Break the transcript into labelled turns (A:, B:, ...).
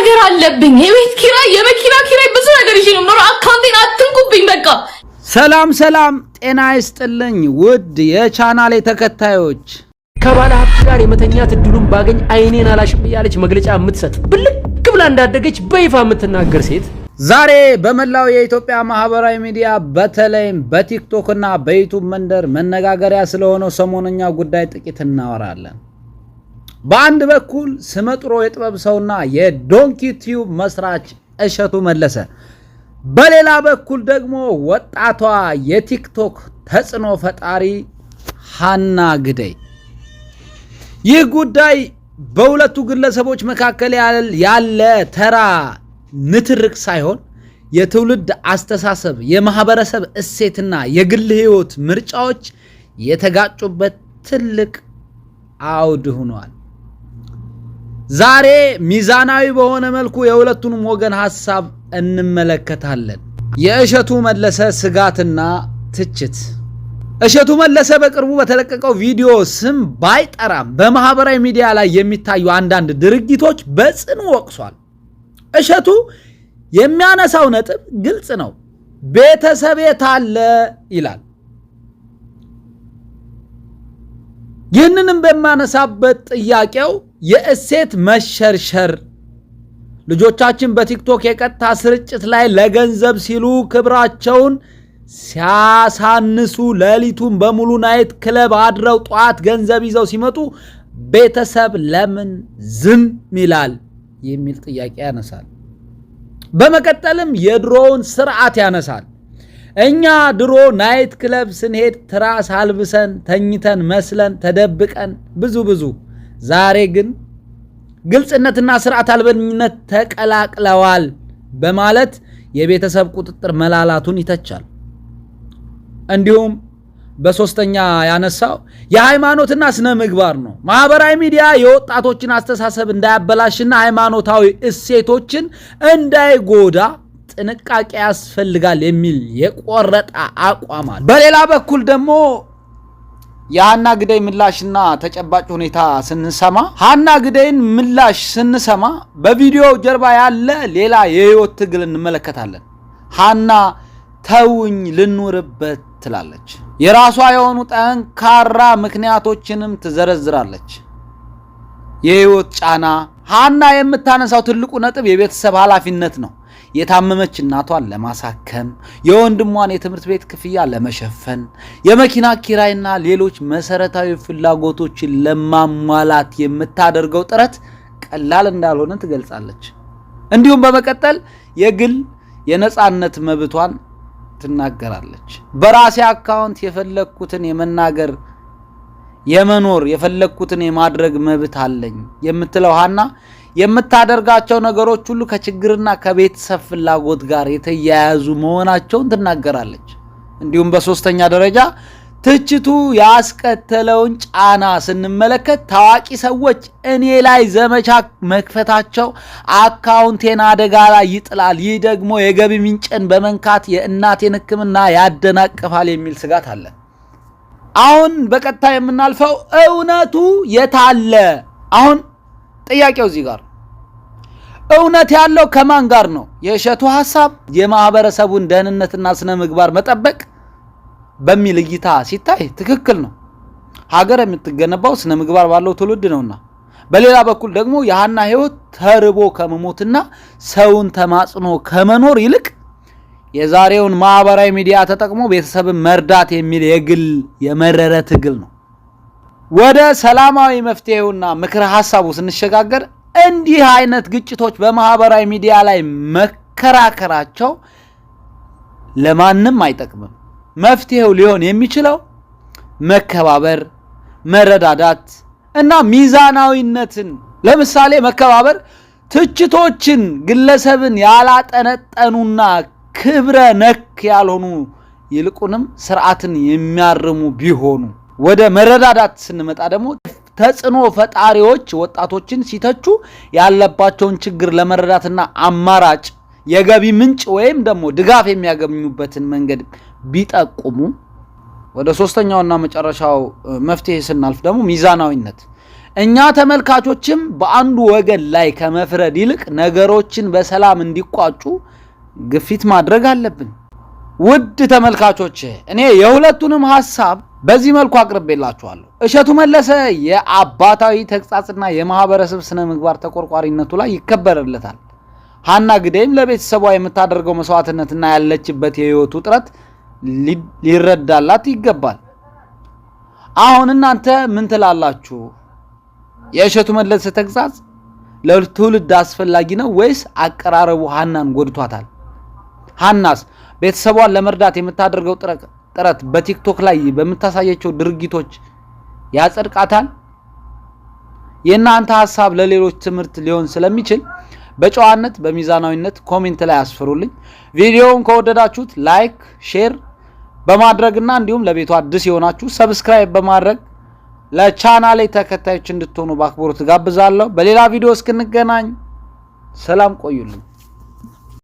A: ነገር አለብኝ። የቤት ኪራይ፣ የመኪና ኪራይ፣ ብዙ ነገር ይዤ ነው የምኖረው። አካውንቴን አትንኩብኝ በቃ።
B: ሰላም ሰላም፣ ጤና ይስጥልኝ ውድ የቻናሌ ተከታዮች።
C: ከባለ ሀብት ጋር የመተኛት እድሉን ባገኝ አይኔን አላሽም እያለች መግለጫ የምትሰጥ፣ ብልክ ብላ እንዳደገች በይፋ የምትናገር ሴት።
B: ዛሬ በመላው የኢትዮጵያ ማህበራዊ ሚዲያ፣ በተለይም በቲክቶክ እና በዩቱብ መንደር መነጋገሪያ ስለሆነው ሰሞነኛ ጉዳይ ጥቂት እናወራለን። በአንድ በኩል ስመጥሩ የጥበብ ሰውና የዶንኪ ቲዩብ መስራች እሸቱ መለሰ፣ በሌላ በኩል ደግሞ ወጣቷ የቲክቶክ ተጽዕኖ ፈጣሪ ሀና ግደይ። ይህ ጉዳይ በሁለቱ ግለሰቦች መካከል ያለ ተራ ንትርክ ሳይሆን የትውልድ አስተሳሰብ፣ የማህበረሰብ እሴትና የግል ህይወት ምርጫዎች የተጋጩበት ትልቅ አውድ ሆኗል። ዛሬ ሚዛናዊ በሆነ መልኩ የሁለቱንም ወገን ሐሳብ እንመለከታለን። የእሸቱ መለሰ ስጋትና ትችት። እሸቱ መለሰ በቅርቡ በተለቀቀው ቪዲዮ ስም ባይጠራም በማህበራዊ ሚዲያ ላይ የሚታዩ አንዳንድ ድርጊቶች በጽኑ ወቅሷል። እሸቱ የሚያነሳው ነጥብ ግልጽ ነው። ቤተሰብ የት አለ ይላል። ይህንንም በማነሳበት ጥያቄው የእሴት መሸርሸር፣ ልጆቻችን በቲክቶክ የቀጥታ ስርጭት ላይ ለገንዘብ ሲሉ ክብራቸውን ሲያሳንሱ፣ ሌሊቱን በሙሉ night club አድረው ጠዋት ገንዘብ ይዘው ሲመጡ ቤተሰብ ለምን ዝም ይላል የሚል ጥያቄ ያነሳል። በመቀጠልም የድሮውን ስርዓት ያነሳል። እኛ ድሮ night club ስንሄድ ትራስ አልብሰን ተኝተን መስለን ተደብቀን ብዙ ብዙ። ዛሬ ግን ግልጽነትና ስርዓት አልበኝነት ተቀላቅለዋል በማለት የቤተሰብ ቁጥጥር መላላቱን ይተቻል። እንዲሁም በሶስተኛ ያነሳው የሃይማኖትና ስነ ምግባር ነው። ማህበራዊ ሚዲያ የወጣቶችን አስተሳሰብ እንዳያበላሽና ሃይማኖታዊ እሴቶችን እንዳይጎዳ ጥንቃቄ ያስፈልጋል የሚል የቆረጠ አቋም አለ። በሌላ በኩል ደግሞ የሀና ግደይ ምላሽና ተጨባጭ ሁኔታ ስንሰማ፣ ሀና ግደይን ምላሽ ስንሰማ በቪዲዮው ጀርባ ያለ ሌላ የህይወት ትግል እንመለከታለን። ሀና ተውኝ ልኑርበት ትላለች። የራሷ የሆኑ ጠንካራ ምክንያቶችንም ትዘረዝራለች። የህይወት ጫና። ሀና የምታነሳው ትልቁ ነጥብ የቤተሰብ ኃላፊነት ነው። የታመመች እናቷን ለማሳከም፣ የወንድሟን የትምህርት ቤት ክፍያ ለመሸፈን፣ የመኪና ኪራይና ሌሎች መሰረታዊ ፍላጎቶችን ለማሟላት የምታደርገው ጥረት ቀላል እንዳልሆነ ትገልጻለች። እንዲሁም በመቀጠል የግል የነጻነት መብቷን ትናገራለች። በራሴ አካውንት የፈለግኩትን የመናገር፣ የመኖር፣ የፈለግኩትን የማድረግ መብት አለኝ የምትለው ሀና የምታደርጋቸው ነገሮች ሁሉ ከችግርና ከቤተሰብ ፍላጎት ጋር የተያያዙ መሆናቸውን ትናገራለች። እንዲሁም በሶስተኛ ደረጃ ትችቱ ያስከተለውን ጫና ስንመለከት ታዋቂ ሰዎች እኔ ላይ ዘመቻ መክፈታቸው አካውንቴን አደጋ ላይ ይጥላል፣ ይህ ደግሞ የገቢ ምንጭን በመንካት የእናቴን ሕክምና ያደናቅፋል የሚል ስጋት አለ። አሁን በቀጥታ የምናልፈው እውነቱ የታለ? አሁን ጥያቄው እዚህ ጋር እውነት ያለው ከማን ጋር ነው? የእሸቱ ሀሳብ የማህበረሰቡን ደህንነትና ስነ ምግባር መጠበቅ በሚል እይታ ሲታይ ትክክል ነው። ሀገር የምትገነባው ስነ ምግባር ባለው ትውልድ ነውና። በሌላ በኩል ደግሞ የሀና ህይወት ተርቦ ከመሞትና ሰውን ተማጽኖ ከመኖር ይልቅ የዛሬውን ማህበራዊ ሚዲያ ተጠቅሞ ቤተሰብን መርዳት የሚል የግል የመረረ ትግል ነው። ወደ ሰላማዊ መፍትሄውና ምክረ ሀሳቡ ስንሸጋገር እንዲህ አይነት ግጭቶች በማህበራዊ ሚዲያ ላይ መከራከራቸው ለማንም አይጠቅምም። መፍትሄው ሊሆን የሚችለው መከባበር፣ መረዳዳት እና ሚዛናዊነትን፣ ለምሳሌ መከባበር ትችቶችን ግለሰብን ያላጠነጠኑና ክብረ ነክ ያልሆኑ፣ ይልቁንም ስርዓትን የሚያርሙ ቢሆኑ። ወደ መረዳዳት ስንመጣ ደግሞ ተጽዕኖ ፈጣሪዎች ወጣቶችን ሲተቹ ያለባቸውን ችግር ለመረዳትና አማራጭ የገቢ ምንጭ ወይም ደግሞ ድጋፍ የሚያገኙበትን መንገድ ቢጠቁሙ። ወደ ሶስተኛውና መጨረሻው መፍትሄ ስናልፍ ደግሞ ሚዛናዊነት። እኛ ተመልካቾችም በአንዱ ወገን ላይ ከመፍረድ ይልቅ ነገሮችን በሰላም እንዲቋጩ ግፊት ማድረግ አለብን። ውድ ተመልካቾች፣ እኔ የሁለቱንም ሀሳብ በዚህ መልኩ አቅርቤላችኋለሁ። እሸቱ መለሰ የአባታዊ ተግሳጽና የማህበረሰብ ስነ ምግባር ተቆርቋሪነቱ ላይ ይከበርለታል። ሀና ግደይም ለቤተሰቧ የምታደርገው መስዋዕትነትና ያለችበት የህይወት ውጥረት ሊረዳላት ይገባል። አሁን እናንተ ምን ትላላችሁ? የእሸቱ መለሰ ተግሳጽ ለትውልድ አስፈላጊ ነው ወይስ አቀራረቡ ሀናን ጎድቷታል? ሀናስ ቤተሰቧን ለመርዳት የምታደርገው ጥረት በቲክቶክ ላይ በምታሳያቸው ድርጊቶች ያጸድቃታል? የእናንተ ሀሳብ ለሌሎች ትምህርት ሊሆን ስለሚችል በጨዋነት በሚዛናዊነት comment ላይ አስፍሩልኝ። ቪዲዮውን ከወደዳችሁት like፣ share በማድረግና እንዲሁም ለቤቱ አዲስ የሆናችሁ subscribe በማድረግ ለቻናሌ ተከታዮች እንድትሆኑ በአክብሮት ጋብዛለሁ። በሌላ ቪዲዮ እስክንገናኝ ሰላም ቆዩልኝ።